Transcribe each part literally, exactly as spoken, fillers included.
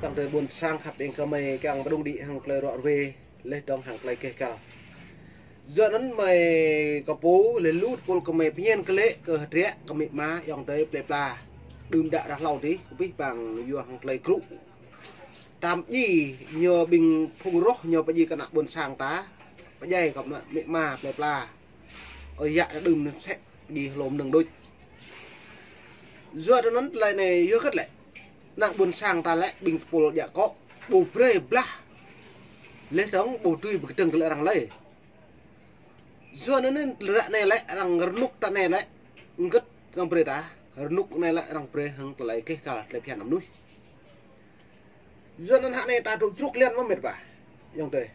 Tơdang tơlơi ƀôn sang khăp ƀing gơmơi kiăng pơdŏng đĭ hăng tơlơi ruă ruê, laih dơ̆ng hăng tơlơi keh kăl. Yua anŭn mơi kơ pô, laih lu tơpul gơmơi pơñen kơ lĕ kơ hơdră kơ amĭ ama ayŏng adơi plơi pla. Đưm đă ră hlâo adih, kơ abih bang yua hăng tơlơi krŭ. Tam ji ñu ƀing phung roh ñu pơji kơ ană ƀôn sang ta, pơdjai kơ ană amĭ ama plơi pla. Ơi yă ta đưm sĕ ji hlô mơnơ̆ng đôč. Yua anŭn tơlơi anai yua hơget lĕ. Ană ƀôn sang ta lĕ ƀing tơpul djă akŏ, ƀu brơi blah. Laih dơ̆ng ƀu dưi pơkơdơ̆ng kơ lĕ arăng lơi. Yua anŭn ră anai lĕ arăng rơnŭk ta anai lĕ, hơget arăng brơi ta, rơnŭk anai lĕ arăng brơi hăng tơlơi keh kăl tơlơi phiăn mơnuih. Yua anŭn hă anai ta dŏ jrŭk lian mơ̆ met wa. Ayŏng adơi.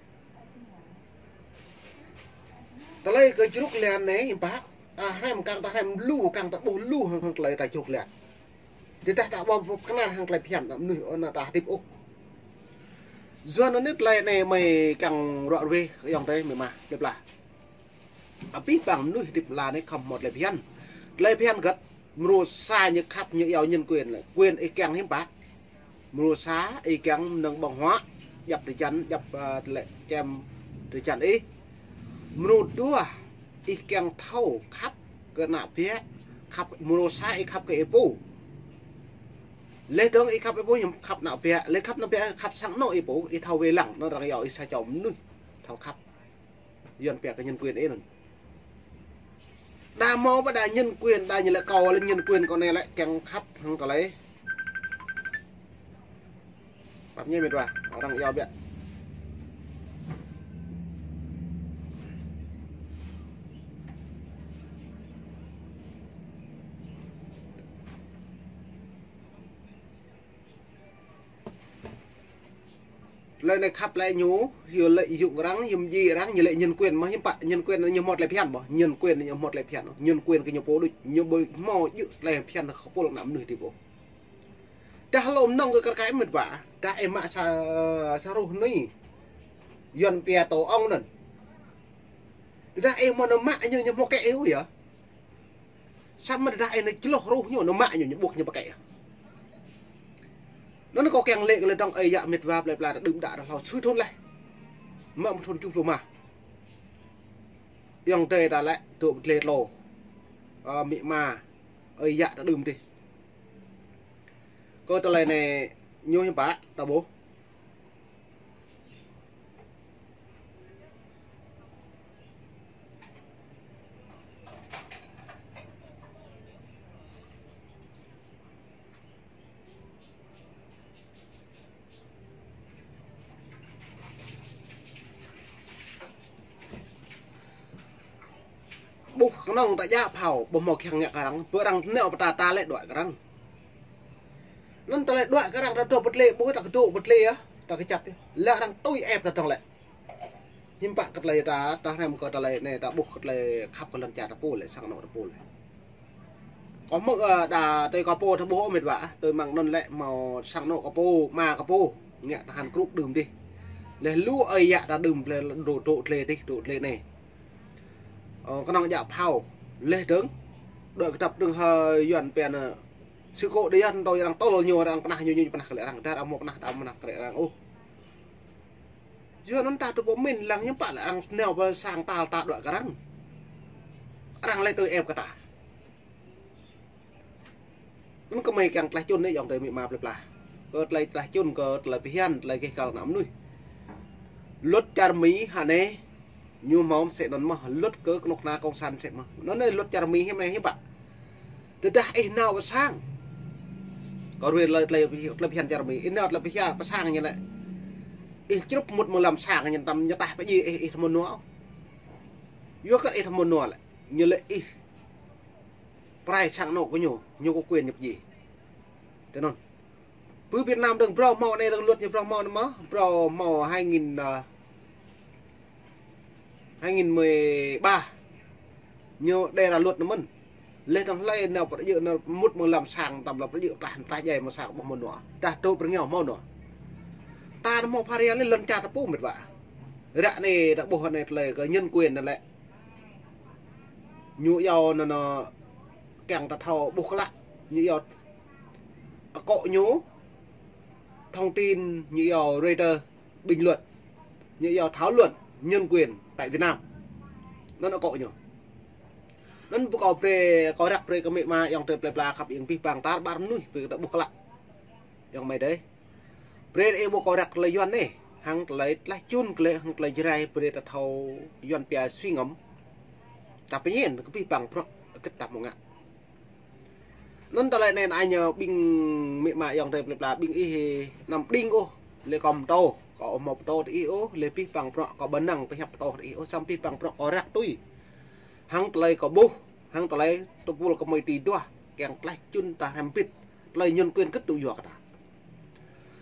Tơlơi kơ jrŭk lian anai, hiư̆m pă, ta hrăm kiăng ta hrăm lu, kiăng ta ƀuh lu hăng, hăng tơlơi ta jrŭk lian. Tơdah ta ƀu pơkơnăl hăng tơlơi phiăn mơnuih ôh anŭn ta hơdip ôh. Yua anŭn tơlơi anai mơi kiăng ruă ruê ayŏng adơi amĭ ama plơi pla. Abih bang mơnuih hơdip lăn anai khŏm hmâo tơlơi phiăn. Tơlơi phiăn hơget, mrô sa ñu khăp ñu iâu nhân quyền lĕ. Quyền ih kiăng hiư̆m pă. Mrô sa ih kiăng mơnơ̆ng ƀơ̆ng huă, djăp drơi jăn, djăp, ơ, tơlơi kem drơi jăn ih. Mrô dua ih kiăng thâo khăp kơ ană biă, khăp mrô sa ih khăp kơ ih pô. Laih dơ̆ng ih khăp ih pô hiư̆m khăp ană biă, laih khăp ană biă khăp sang anŏ ih pô, ih thâo wai lăng, anŭn arăng iâu ih sa čô mơnuih thâo khăp. Yuan pia kơ nhân quyền ih anŭn. Đa hmâo ƀă đa nhân quyền, đa ñu lĕ kâo lĕ nhân quyền kâo anai lĕ kiăng khăp hăng tơlơi. Pap ñe met wa, arăng iâu biă. Tơlơi anai khăp lĕ ñu, yua lĕ yŭk arăng, yŭm ji arăng, ñu lĕ nhân quyền mơ̆, hiư̆m pă, nhân quyền ñu hmâo tơlơi phiăn mơ̆, nhân quyền ñu hmâo tơlơi phiăn, nhân quyền kơ ñu pô đôč, ñu ƀu hmâo djơ̆ tơlơi phiăn kơ pô lăng ană mơnuih adih pô. Tơdah lŏm nŏng kơ kar kaĭ met wa, tơdah ih mă sa, sa ruh anai, Yuan pia tổ ong anŭn. Tơdah ih mơ̆ nao mă ñu, ñu hmâo kĕ ih ôh yơh. Samơ̆ tơdah ih nao čloh ruh ñu, nao mă ñu, ñu ƀuh ñu pơkĕ. Anŭn kâo kiăng lĕ kơ lĕ dơ̆ng ơi yă met wa plơi pla ta đưm đă ta hlâo sui thun laih. Mă mơ̆ thun tơjuh pluh rơma. Ayŏng adơi ta lĕ dŏ pơdlê tlô. Ơ, amĭ ama, ơi yă ta đưm adih. Kơ tơlơi anai ñu hiư̆m pă, ta ƀuh. Ƀuh kơnơ̆ng ta djă phao, ƀuh hmâo kiăng ngă kơ arăng, ƀơi arăng nao pơ ta, ta lĕ đuaĭ kơ arăng. Anŭn ta lĕ đuaĭ kơ arăng, ta dŏ pơdlê, ƀuh ta kơ dŏ pơdlê yơh, ta kơjăp yơh. Lĕ arăng tui ĕp ta dơ̆ng lĕ. Hiư̆m pă kơ tơlơi ta, ta hrăm kơ tơlơi anai, ta ƀuh kơ tơlơi khăp kơ lŏn čar ta pô lĕ, sang anŏ ta pô lĕ. Kâo hmư̆, ơ, đa tui kâo pô ta ƀuh ôh met wa, tui mơ̆ng anŭn lĕ hmâo sang anŏ kâo pô, ama kâo pô, ngă tơhan krŭ đưm adih. Laih lu ơi yă ta đưm plơi dŏ, dŏ tơlơi adih, dŏ tơlơi anai. Ơ, kơnơ̆ng djă phao, laih dơ̆ng. Đuaĭ kơdŏp dơ̆ng hơi Yuan pia anŭn. Sư kô̆ đơi yơh, tui arăng tơl ñu, arăng pơnah ñu, ñu pơnah kơ lĕ arăng, tơdah arăng hmâo pơnah, ta pơnah kơ lĕ arăng ôh. Yua anŭn ta tŭ pơmĭn lăng hiư̆m pă lĕ arăng nao pơ sang ta, ta đuaĭ kơ arăng. Arăng lĕ tui ĕp kơ ta. Anŭn kơmơi kiăng tlaih čun anai ayŏng adơi amĭ ama plơi pla. Kơ tlaih, tlaih čun kơ tơlơi phiăn, tơlơi keh kăl ană mơnuih. Luật čar Mi hă anai, ñu hmâo mơsĕ anŭn mơ̆, luật kơ kơnuk kơna cộng sản mơsĕ mơ̆. Anŭn anai luật čar Mi hiư̆m anai hiư̆m pă. Tơdah ih nao pơ sang. Kâo ruai tơlơi, tơlơi, tơlơi phiăn čar Mi. Ih nao tơlơi phiăn pơ sang ñu lĕ. Ih črup mŭt mơ̆ng lăm sang ñu tăm ñu tah pơdjai ih, ih tơmŭn nua. Yua kơ ih tơmŭn nua lĕ. Ñu lĕ ih pơrai sang anŏ kơ ñu, ñu kơ quyền ñu pơdjai. Tui anŭn. Pơ Việt Nam dơ̆ng brâo hmâo anai dơ̆ng luật ñu brâo hmâo anai mơ̆, brâo hmâo hai nghìn, à, hai nghìn mười ba. Ñu đề ra luật anŭn mơ̆n. Laih dơ̆ng hlơi nao pơdjai nao mŭt mơ̆ng lăm sang tăm lăm pơdjai tah, tah djai mơ̆ng sang ƀuh mơ̆n nua. Tah tŭ pơrơngiao hmâo nua. Ta hmâo pha ria lĕ lŏn čar ta pô met wa. Ră anai ta ƀuh anai tơlơi kơ nhân quyền anŭn lĕ. Ñu iâu anŭn, anŭn kiăng ta thâo ƀuh klă. Ñu iâu akŏ ñu. thông tin ñu iâu Reuters bình luận, ñu iâu thảo luận nhân quyền tại Việt Nam. Anŭn akŏ ñu. Anŭn ƀu kâo brơi, kâo răk brơi kơ amĭ ama ayŏng adơi plơi pla khăp ing abih bang tar ƀar mơnuih brơi kơ ta ƀuh klă. Ayŏng amai adơi. Brơi ih ƀuh kâo răk tơlơi Yuan anai. Hăng tơlơi tlaih čun glaĭ, hăng tơlơi Jrai brơi ta thâo Yuan pia suy ngẫm. Ta pơñen kơ abih bang bruă hơget ta hmâo ngă. Anŭn tơlơi anai anai ñu ƀing amĭ ama ayŏng adơi plơi pla ƀing ih anăm đing ôh, lĕ kâo pơtô, kâo ƀu hmâo pơtô tơ ih ôh, lĕ abih bang bruă kâo ƀu năng pơhiăp pơtô tơ ih ôh, samơ̆ abih bang bruă kâo răk tui. Hăng tơlơi kâo ƀuh, hăng tơlơi tơpul kơ mơi tui duah, kiăng tlaih čun ta hrăm bit, tơlơi nhân quyền hơget tŭ yua kơ ta.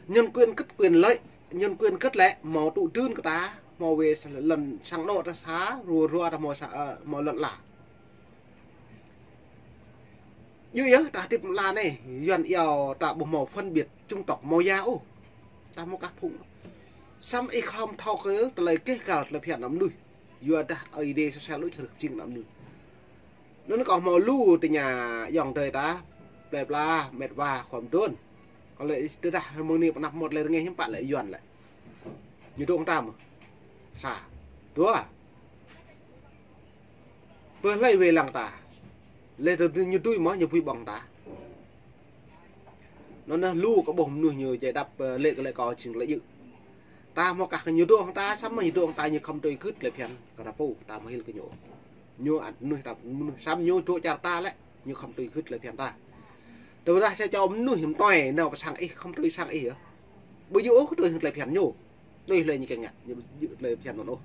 Nhân quyền hơget quyền lợi, nhân quyền hơget lĕ, hmâo tŭ dưn kơ ta, hmâo wai lŏn sang anŏ ta sa, rua rua ta hmâo sa, ơ, hmâo lŏn ala. Yua yơh ta hơdip ala anai, Yuan iâu ta ƀu hmâo phân biệt chủng tộc mâo ya ôh. Ta hmâo kah phung. Samơ̆ ih khŏm thâo kơ tơlơi keh gal tơlơi phiăn ană mơnuih. Yua dah Ơi Adai sô sel đôč hrih jing ană mơnuih. Anŭn kâo hmâo lu tơña ayŏng adơi ta, plơi pla, met wa, khua mơdôn. Kâo lĕ tơdah mơ̆ng anai pơ anăp mơ̆t lĕ rơngiă hiư̆m pă lĕ Yuan lĕ. Ñu dŏ hăng ta mơ̆. Sa. Dua. Pơ hlơi wai lăng ta. Lĕ tơ ñu tui mơ̆ ñu bui ƀơ̆ng ta. Anŭn anai lu kơ ƀuh mơnuih ñu jai đăp, ơ, lĕ kơ lĕ kâo jing lĕ djơ̆. Ta hmâo kah kơ ñu dŏ hăng ta, samơ̆ ñu dŏ hăng ta ñu khŏm tui gưt tơlơi phiăn kơ ta pô, ta hmâo hil kơ ñu. Ñu ăt mơnuih ta mơnuih, samơ̆ ñu dŏ čar ta lĕ, ñu khŏm tui gưt tơlơi phiăn ta. Tơdah sa čô mơnuih mơtoi nao pơ sang ih khŏm tui sang ih yơh. Ƀu djơ̆ ôh kơ tui hăng tơlơi phiăn ñu. Tui hlơi ñu kiăng ngă, ñu ƀu djơ̆ tơlơi phiăn anŭn ôh.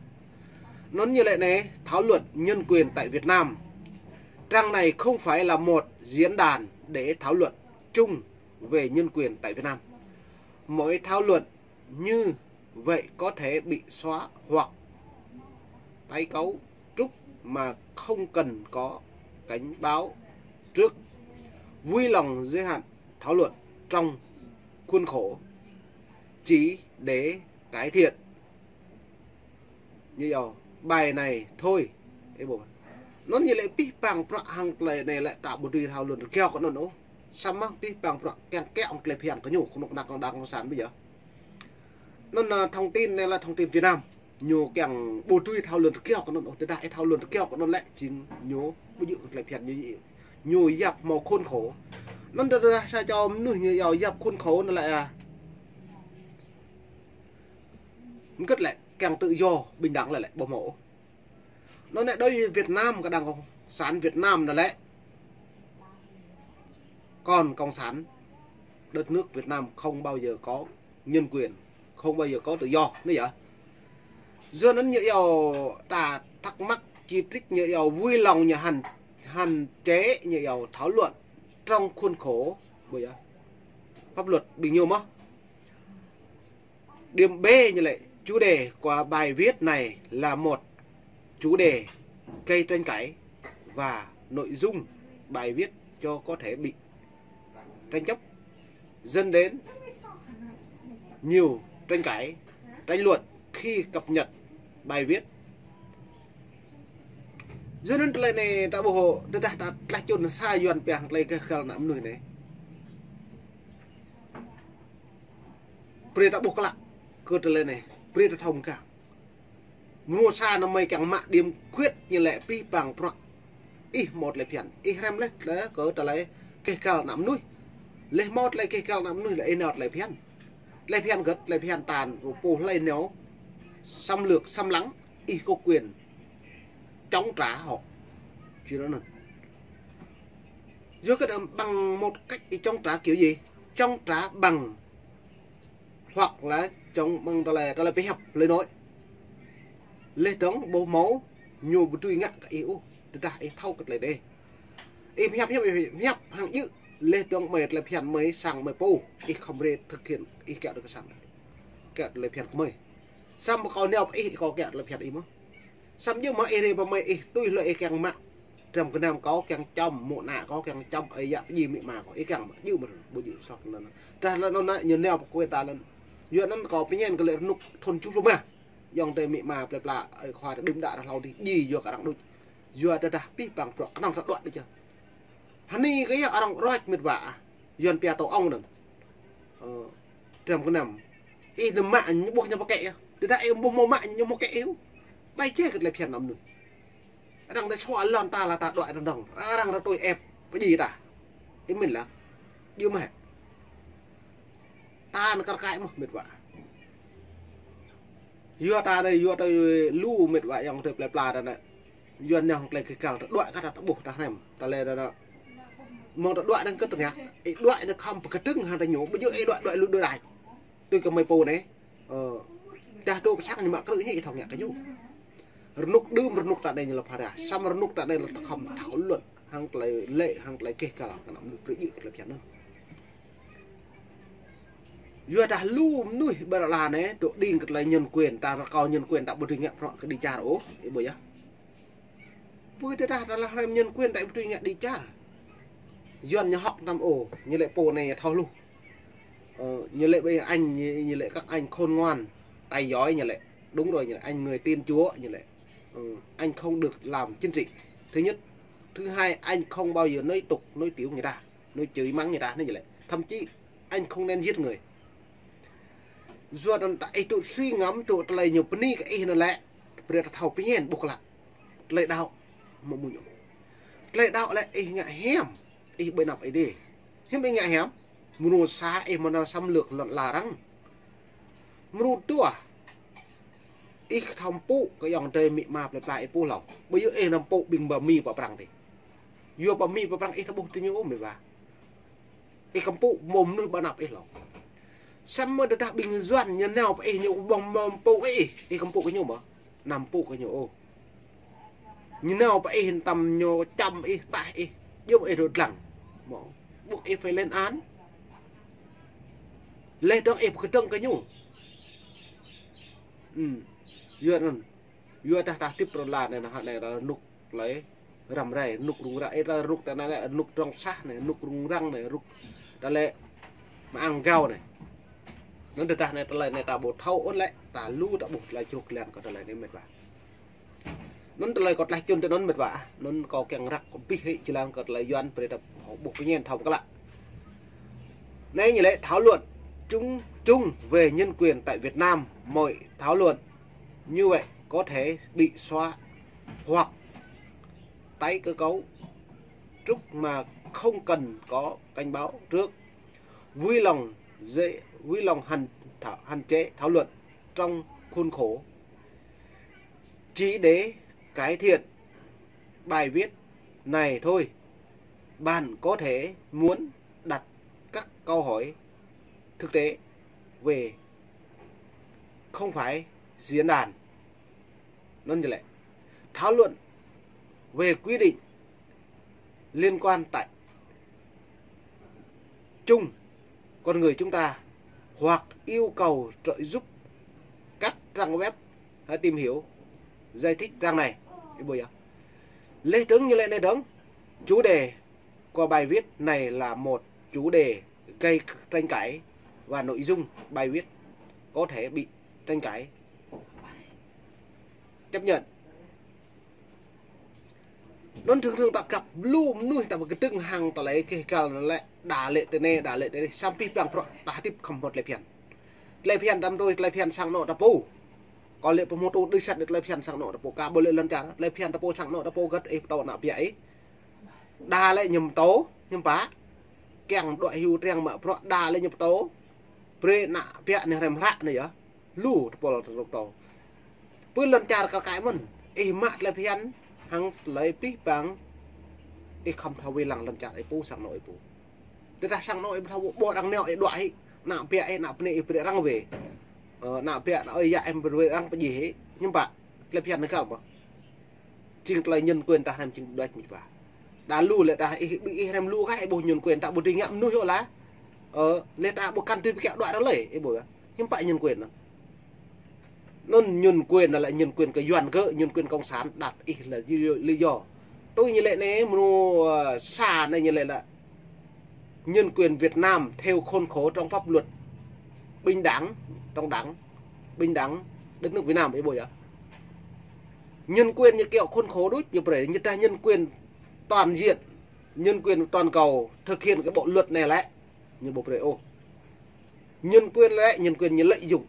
Anŭn ñu lĕ anai, thảo luận nhân quyền tại Việt Nam. Trang này không phải là một diễn đàn để thảo luận chung về nhân quyền tại Việt Nam. Mỗi thảo luận như vậy có thể bị xóa hoặc tái cấu trúc mà không cần có cảnh báo trước. Vui lòng giới hạn thảo luận trong khuôn khổ chỉ để cải thiện. Ñu iâu bài này thôi. Ê, ƀuh. Anŭn ñu lĕ abih bang bruă hăng tơlơi anai lĕ ta ƀu dưi thảo luận rơgao kơ anŭn ôh. Samơ̆ abih bang bruă kiăng kiăng tơlơi phiăn kơ ñu, kơnuk kơna kơnuk kơna cộng sản bây giờ. Anŭn, ơ, thông tin anai lĕ thông tin Việt Nam. Ñu kiăng ƀu dưi thảo luận rơgao kơ anŭn ôh, tơdah ih thảo luận rơgao kơ anŭn lĕ jing ñu ƀu djơ̆ tơlơi phiăn ñu, ñu yap hmâo khuôn khổ. Anŭn tơdah sa čô mơnuih ñu iâu yap khuôn khổ anŭn lĕ, ơ, hơget lĕ kiăng tự do, bình đẳng lĕ lĕ ƀu hmâo ôh. Anŭn anai đối với Việt Nam, kơ đảng cộng sản Việt Nam anŭn lĕ. Còn cộng sản, đất nước Việt Nam không bao giờ có nhân quyền, không bao giờ có tự do, anŭn yơh. Yua anŭn ñu iâu ta thắc mắc chỉ trích, ñu iâu vui lòng, ñu hạn, hạn chế, ñu iâu thảo luận trong khuôn khổ, ƀuh yơh, pháp luật ƀing ñu mơ̆. Điểm B ñu lĕ, chủ đề của bài viết này là một chủ đề gây tranh cãi và nội dung bài viết cho có thể bị tranh chấp, dẫn đến nhiều tranh cãi, tranh luận khi cập nhật bài viết. Yua anŭn tơlơi anai ta ƀuh, tơdah ta tlaih čun sa Yuan pia hăng tơlơi keh gal ană mơnuih anai. Brơi ta ƀuh klă kơ tơlơi anai, brơi ta thâo mơ̆ng kah. Mrô sa anŭn mơi kiăng mă điểm khuyết ñu lĕ abih bang bruă. Ih hmâo tơlơi phiăn, ih hrăm leh tơlơi kơ tơlơi keh gal ană mơnuih. Leh hmâo tơlơi keh gal ană mơnuih lĕ ih nao tơlơi phiăn. Tơlơi phiăn hơget, tơlơi phiăn ta pô hlơi nao xâm lược, xâm lăng, ih có quyền chống trả họ. Chỉ đó nè. Yua kơ bằng một cách ih chống trả kiểu gì? Chống trả bằng hoặc là chống bằng tơlơi, tơlơi pơhiăp, lời nói. Leh dơ̆ng ƀu hmâo ñu ƀu dưi ngă kơ ih ôh, tơdah ih thâo kơ tơlơi anai. Ih pơhiăp, hiăp, ih pơhiăp hăng djơ̆, leh dơ̆ng mơi tơlơi phiăn mơi sang mơi pô, ih khŏm brơi thực hiện, ih kiaŏ tơ kơ sang, kiaŏ tơlơi phiăn kơ mơi. Samơ̆ kâo nao pơ ih, kâo kiaŏ tơlơi phiăn ih mơ̆. Samơ̆ djơ̆ mơ̆ ih rai pơ mơi ih tui hlơi ih kiăng mă. Dram gơnam kâo kiăng čăm, mơ̆ ană kâo kiăng čăm, ơi yă pơdjai amĭ ama kâo, ih kiăng mă, djơ̆ mơ̆, ƀu djơ̆ sŏk anŭn. Tơdah lŏn anŭn ñu nao pơ quê ta lŏn. Yua anŭn kâo pơñen kơ lĕ rơnŭk thun tơjuh pluh rơma. Ayŏng adơi amĭ ama plơi pla, ơi khua ta đưm đă ră hlâo adih, djai yua kơ arăng đôč. Yua tơdah abih bang bruă kơnơ̆ng ta đuaĭ đôč yơh. Hơni kơ yơh arăng ruăč met wa ah. Yuan pia tổ ong anŭn. Ơ, Trăm kơ năm. Ih nao mă ñu ƀuh ñu pơkĕ yơh. Tơdah ih ƀuh mơ̆ mă ñu mơ̆ kĕ ih. Ƀai čeh kơ tơlơi phiăn anăm mơnuih. Arăng đa sua lŏn ta la ta đuaĭ tơdơ̆ng. Arăng đa tui ĕp pơdjai ta. Ih mĭn lah. Djơ̆ mơ̆ hĕ. Ta nao kar kaĭ mơ̆ mĕt wa. Yua ta anai, yua ta lu mĕt wa yŏng tơ plơi pla ta anai. Yua nao hăng tơlơi kơ kăl ta đuaĭ kơ ta ta ƀuh ta hrăm. Ta lĕ ta anai. Mơ̆ng ta đuaĭ năng kơ tơngă. Ih đuaĭ năng khŏm pơkơdơ̆ng hăng ta ñu. Ƀu djơ̆ ih đuaĭ đuaĭ lu đuaĭ đač. Tui kơ mơi pô anai. Ơ, dah dŏ pơ sang ñu mă krư̆ hĭ thâo ngă kơ ñu. Rơnŭk đưm rơnŭk ta anai ñu lăp hơrah. Samơ̆ rơnŭk ta anai lăp ta khŏm thảo luận hăng tơlơi lĕ, hăng tơlơi keh kăl kơ anăm mơnuih prĕ jư̆ kơ tơlơi phiăn anŭn. Yua dah lu mơnuih ƀơi lŏn anai, dŏ đing kơ tơlơi nhân quyền, ta rơkâo nhân quyền ta ƀu dưi ngă prŏ kơ đi čar ôh, ih ƀuh yơh. Pơ tơdah ta lăp hrăm nhân quyền ta ƀu dưi ngă đi čar. Yuan ñu hŏk năm ô, ñu lĕ pô anai thâo hluh. Ơ, ñu lĕ ƀơi anh, ñu, ñu lĕ các anh khôn ngoan, tài giỏi ñu lĕ. Đúng rồi, ñu lĕ anh người tin Chúa ñu lĕ. Ừ, anh không được làm chính trị. Thứ nhất, thứ hai, anh không bao giờ nói tục, nói tiểu người ta, nói chửi mắng người ta, ñu lĕ. Thậm chí, anh không nên giết người. Yua anŭn ta ih tŭ suy ngẫm tŭ tơlơi ñu bơni kơ ih anŭn lĕ. Brơi ta thâo pơhiăp ƀuh klă. Tơlơi đaŏ mơ̆ mơnuih. Tơlơi đaŏ lĕ ih ngă hiam. Ih ƀơi anăp Ơi Adai. Hiư̆m ih ngă hiam? Mrô sa ih mơ̆ nao xâm lược lŏn ala arăng. Mrô dua ih khŏm pŭ kơ ayŏng adơi amĭ ama plơi pla ih pô hlâo. Ƀu djơ̆ ih nao pŭ ƀing pơ Mi pơ Prăng tih. Yua pơ Mi pơ Prăng ih ta ƀuh tơ ñu ôh mĕt wa. Ih khŏm pŭ mơ̆ mơnuih ƀơi anăp ih hlâo. Samơ̆ tơdah ƀing Yuan ñu nao pơ ih ñu ƀơ̆ng mơ̆ pŭ ih, ih khŏm pŭ kơ ñu mơ̆. Anăm pŭ kơ ñu ôh. Ñu nao pơ ih tăm ñu čăm ih, taih ih, djŏp ih dŏ dlăng. Mơ̆, ƀuh ih phải lên án. Leh dơ̆ng ih pơkơdơ̆ng kơ ñu. Ư. Yua anŭn. Yua dah ta hơdip rơla anai, anai rơnŭk tơlơi răm rai, rơnŭk rŭng răng, ih ta rơnŭk ta anai lĕ, rơnŭk drŏng sah anai, rơnŭk rŭng răng anai, rơnŭk ta lĕ mơ̆ng gao anai. Anŭn tơdah anai tơlơi anai ta ƀu thâo ôh lĕ, ta lu ta ƀuh tơlơi čruk lăng kơ tơlơi anai mĕt wa. Anŭn tơlơi kâo tlaih čun tui anŭn mĕt wa. Anŭn kâo kiăng răk kâo abih hĭ jơlan kơ tơlơi Yuan brơi ta ƀuh pơñen thâo klă. Anai ñu lĕ thảo luận chung chung về nhân quyền tại Việt Nam, mọi thảo luận như vậy có thể bị xóa hoặc tái cơ cấu trúc mà không cần có cảnh báo trước. Vui lòng dễ, vui lòng hạn, thảo, hạn chế thảo luận trong khuôn khổ chỉ để cải thiện bài viết này thôi. Bạn có thể muốn đặt các câu hỏi thực tế về không phải diễn đàn. Anŭn ñu lĕ. Thảo luận về quy định liên quan tại chung con người chúng ta hoặc yêu cầu trợ giúp các trang web, hãy tìm hiểu, giải thích trang này. Ih ƀuh yơh. Leh dơ̆ng ñu lĕ anai dơ̆ng, chủ đề của bài viết này là một chủ đề gây tranh cãi và nội dung bài viết có thể bị tranh cãi. Chấp nhận. Anŭn thường thường ta găp lu mơnuih ta pơkơdơ̆ng hăng tơlơi keh kăl anŭn lĕ, đa lĕ tơ anai, đa lĕ tơ anai, samơ̆ pih păng prŏ ta hơdip khŏm hmâo tơlơi phiăn. Tơlơi phiăn tăm tui, tơlơi phiăn sang anŏ ta pô. Kâo lĕ pơhmutu đơ sat đơ tơlơi phiăn sang anŏ ta pô, kâo ƀu lĕ lŏn čar, tơlơi phiăn ta pô sang anŏ ta pô găt ih pơtô ană ƀiă ih. Đa lĕ ñu pơtô, ñu pă. Kiăng đuaĭ hyu triăng mă prŏ, đa lĕ ñu pơtô. Brơi ană ƀiă anai hrăm hră anai yơh. Lu tơpul tơlŭk tơ. Pơ lŏn čar kar kaĭ mơ̆n. Ih mă tơlơi phiăn hăng tơlơi pih păng. Ih khŏm thâo wai lăng lŏn čar ih pô sang anŏ ih pô. Tơdah sang anŏ ih pô thâo ƀuh arăng nao ih đuaĭ hĭ. Ană ƀiă ih, ană bơnai ih brơi arăng wai. Ơ, ană ƀiă ană ơi yă ih brơi arăng pơdjai hĭ. Hiư̆m pă. Tơlơi phiăn anai kăl mơ̆. Jing tơlơi nhân quyền ta hrăm jing đuaĭ mĭt wa. Đa lu lĕ ta ih, ƀing ih hrăm lu kah ih ƀuh nhân quyền ta ƀu dưi ngă mơnuih ôh lah. Ơ, lĕ ta ƀu kăn dưi pơkiaŏ đuaĭ arăng lơi, ih ƀuh yơh. Hiư̆m pă nhân quyền anŭn. Anŭn nhân quyền anŭn lĕ nhân quyền kơ Yuan kơ, nhân quyền cộng sản đăt ih lĕ lý do. Tui ñu lĕ anai mơnu, ơ, sa anai ñu lĕ lĕ nhân quyền Việt Nam theo khuôn khổ trong pháp luật bình đẳng, trong đẳng, bình đẳng đất nước Việt Nam, ih ƀuh yơh. Nhân quyền ñu kiaŏ khuôn khổ đôč, ñu brơi, ñu ta nhân quyền toàn diện, nhân quyền toàn cầu thực hiện cái bộ luật anai lĕ, ñu ƀu brơi ôh. Nhân quyền lĕ, nhân quyền ñu lợi dụng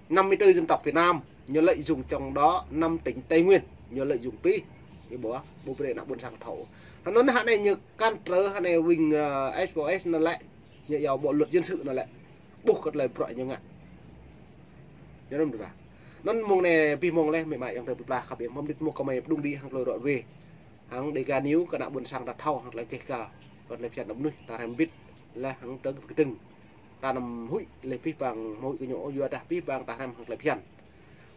năm mươi tư dân tộc Việt Nam, ñu lợi dụng trong đó năm tỉnh Tây Nguyên, ñu lợi dụng pih. Ih ƀuh, ƀu brơi ană ƀôn sang thâo. Hơnŭn hă anai ñu cản trở hă anai wing, ơ, S P O S anŭn lĕ, ñu iâu bộ luật dân sự anŭn lĕ. Ƀuh kơ tơlơi bruă ñu ngă. Ñu răm dua. Anŭn mơ̆ng anai pih mơ̆ng leh, mĕ mai yang tơ pơplah khăp yang mơ̆ng dit mơ̆ng kơ mai pơdŏng đĭ hăng tơlơi rŏ wê. Hăng Dega News kơ ană ƀôn sang ta thâo hăng tơlơi keh kal, kơ tơlơi phiăn anăp mơnuih ta hrăm bit, leh hăng tơ kơtưng. Ta anăm huĭ leh pih pang, huĭ kơ ñu yua dah pih pang ta hrăm hăng tơlơi phiăn.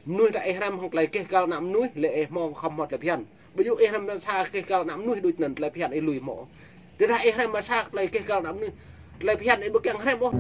Mơnuih ta ih hrăm hăng tơlơi keh kal anăp mơnuih, leh ih hmâo khŏm hmâo tơlơi phiăn. Ƀu djơ̆ ih hrăm sa keh kal anăp mơnuih đôč anŭn tơlơi phiăn ih lui hmâo. Tơdah ih hrăm sa tơlơi keh kal anăp mơnuih, tơlơi phiăn ih ƀu kiăng hrăm ôh.